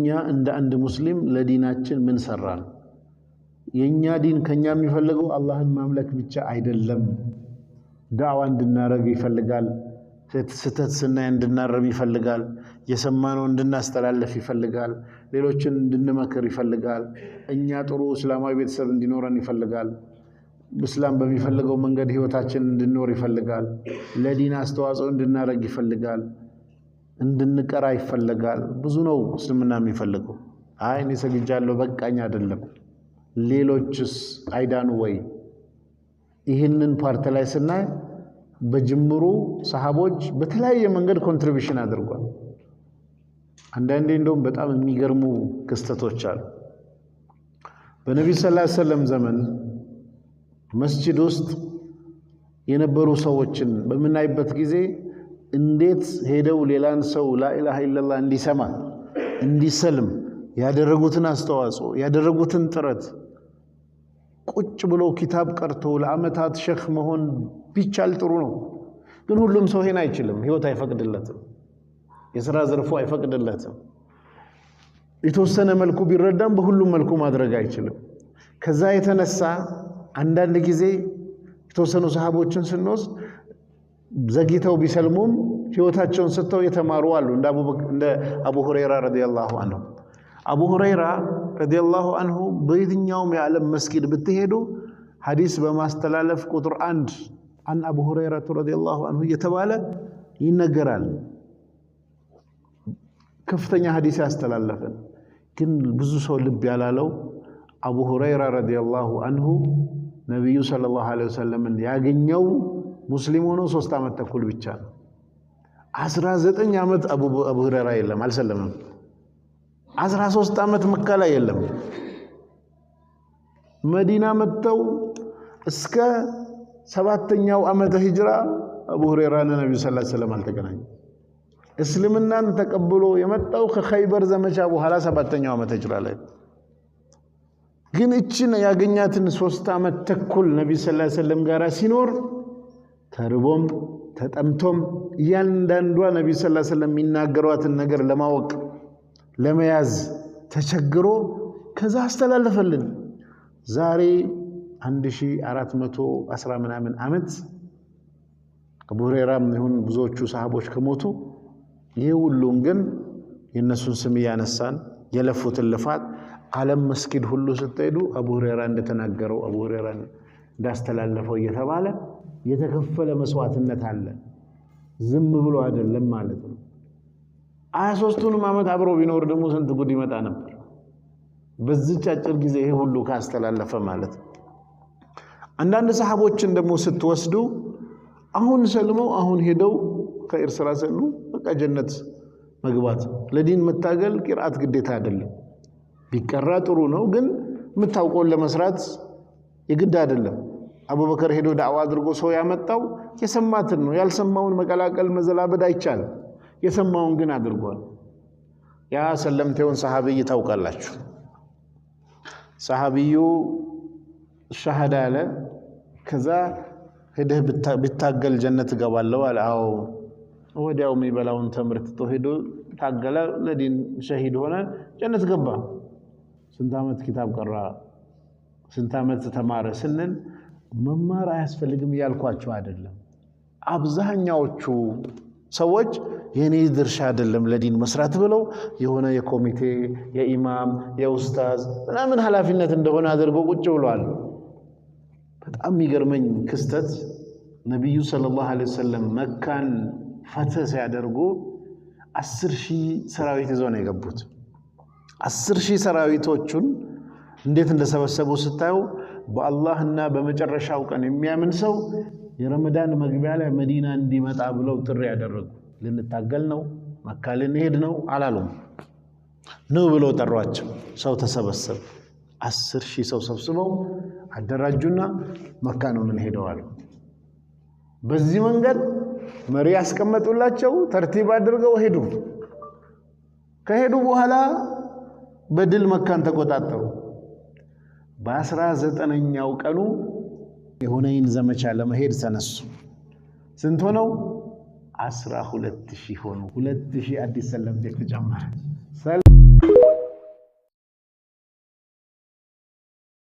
እኛ እንደ አንድ ሙስሊም ለዲናችን ምን ሰራን? የእኛ ዲን ከኛ የሚፈልገው አላህን ማምለክ ብቻ አይደለም። ዳዕዋ እንድናረግ ይፈልጋል። ስህተት ስናይ እንድናረም ይፈልጋል። የሰማነው እንድናስተላልፍ ይፈልጋል። ሌሎችን እንድንመክር ይፈልጋል። እኛ ጥሩ እስላማዊ ቤተሰብ እንዲኖረን ይፈልጋል። እስላም በሚፈልገው መንገድ ህይወታችን እንድንኖር ይፈልጋል። ለዲን አስተዋጽኦ እንድናደርግ ይፈልጋል። እንድንቀራ ይፈልጋል። ብዙ ነው እስልምና የሚፈልገው። አይ እኔ ሰግጃለሁ በቃኝ አይደለም። ሌሎችስ አይዳኑ ወይ? ይህንን part ላይ ስናይ በጅምሩ ሰሃቦች በተለያየ መንገድ contribution አድርጓል። አንዳንዴ እንደውም በጣም የሚገርሙ ክስተቶች አሉ። በነቢዩ صلى الله عليه وسلم ዘመን መስጂድ ውስጥ የነበሩ ሰዎችን በምናይበት ጊዜ እንዴት ሄደው ሌላን ሰው لا إله إلا الله እንዲሰማ እንዲሰልም ያደረጉትን አስተዋጽኦ፣ ያደረጉትን ጥረት፣ ቁጭ ብሎ ኪታብ ቀርቶ ለዓመታት ሸኽ መሆን ቢቻል ጥሩ ነው። ግን ሁሉም ሰው ይሄን አይችልም። ህይወት አይፈቅድለትም። የሥራ ዘርፉ አይፈቅድለትም። የተወሰነ መልኩ ቢረዳም በሁሉም መልኩ ማድረግ አይችልም። ከዛ የተነሳ አንዳንድ ጊዜ የተወሰኑ ሰሃቦችን ስንወስድ ዘግይተው ቢሰልሙም ህይወታቸውን ሰጥተው የተማሩ አሉ። እንደ አቡ ሁረይራ رضي الله عنه። አቡ ሁረይራ رضي الله عنه በየትኛውም የዓለም መስጊድ ብትሄዱ ሐዲስ በማስተላለፍ ቁጥር አንድ عن أبو هريرة رضي الله عنه እየተባለ ይነገራል። ከፍተኛ ሐዲስ ያስተላለፈን ግን ብዙ ሰው ልብ ያላለው አቡ ሁረይራ رضي الله عنه ነቢዩ صلى الله عليه وسلم ን ያገኘው ሙስሊም ሆኖ 3 ዓመት ተኩል ብቻ ነው። 19 ዓመት አቡ ሁረይራ የለም፣ አልሰለምም። 13 ዓመት መካ ላይ የለም። መዲና መጥተው እስከ ሰባተኛው ዓመተ ሂጅራ አቡ ሁረይራና ነቢዩ صلى الله عليه وسلم አልተገናኙም። እስልምናን ተቀብሎ የመጣው ከኸይበር ዘመቻ በኋላ ሰባተኛው ዓመተ ሂጅራ ላይ። ግን እችን ያገኛትን 3 ዓመት ተኩል ነቢ صلى الله عليه وسلم ጋር ሲኖር ተርቦም ተጠምቶም እያንዳንዷ ነቢ صلى الله عليه وسلم የሚናገሯትን ነገር ለማወቅ፣ ለመያዝ ተቸግሮ ከዛ አስተላለፈልን። ዛሬ 1410 ምናምን ዓመት አቡ ሁረይራም ይሁን ብዙዎቹ ሰሃቦች ከሞቱ፣ ይህ ሁሉም ግን የእነሱን ስም እያነሳን የለፉትን ልፋት ዓለም መስጊድ ሁሉ ስትሄዱ አቡ ሁረይራ እንደተናገረው፣ አቡ ሁረይራ እንዳስተላለፈው እየተባለ የተከፈለ መስዋዕትነት አለ። ዝም ብሎ አይደለም ማለት ነው። 23ቱንም ዓመት አብሮ ቢኖር ደግሞ ስንት ጉድ ይመጣ ነበር። በዚች አጭር ጊዜ ይሄ ሁሉ ካስተላለፈ ማለት ነው። አንዳንድ ሰሃቦችን ደግሞ ስትወስዱ አሁን ሰልመው አሁን ሄደው ኸይር ስራ ሰሩ፣ በቃ ጀነት መግባት። ለዲን መታገል ቂርአት ግዴታ አይደለም። ቢቀራ ጥሩ ነው፣ ግን የምታውቀውን ለመስራት የግድ አይደለም። አቡበከር ሄዶ ዳዕዋ አድርጎ ሰው ያመጣው የሰማትን ነው። ያልሰማውን መቀላቀል መዘላበድ አይቻልም። የሰማውን ግን አድርጓል። ያ ሰለምቴውን ሰሃቢይ ታውቃላችሁ። ሰሃቢዩ ሻሃዳ አለ። ከዛ ሄደህ ብታገል ጀነት እገባለሁ አለ። አዎ። ወዲያው የሚበላውን ተምር ትቶ ሄዶ ታገለ። ለዲን ሸሂድ ሆነ፣ ጀነት ገባ። ስንት ዓመት ኪታብ ቀራ፣ ስንት ዓመት ተማረ ስንል መማር አያስፈልግም እያልኳቸው አይደለም። አብዛኛዎቹ ሰዎች የኔ ድርሻ አይደለም ለዲን መስራት ብለው የሆነ የኮሚቴ፣ የኢማም፣ የኡስታዝ ምናምን ኃላፊነት እንደሆነ አድርገው ቁጭ ብለዋል። በጣም የሚገርመኝ ክስተት ነቢዩ صلى الله عليه وسلم መካን ፈትህ ሲያደርጉ 10,000 ሰራዊት ይዘው ነው የገቡት። 10,000 ሰራዊቶቹን እንዴት እንደሰበሰቡ ስታዩ በአላህና በመጨረሻው ቀን የሚያምን ሰው የረመዳን መግቢያ ላይ መዲና እንዲመጣ ብለው ጥሪ ያደረጉ። ልንታገል ነው፣ መካ ልንሄድ ነው አላሉም። ኑ ብለው ጠሯቸው። ሰው ተሰበሰበ። 10,000 ሰው ሰብስበው አደራጁና መካ ነው የምንሄደው አሉ። በዚህ መንገድ መሪ ያስቀመጡላቸው፣ ተርቲብ አድርገው ሄዱ። ከሄዱ በኋላ በድል መካን ተቆጣጠሩ። በ19ኛው ቀኑ የሁነይን ዘመቻ ለመሄድ ተነሱ። ስንት ሆነው? 12,000 ሆኑ። 2000 አዲስ ሰለምቴ ተጨመረ።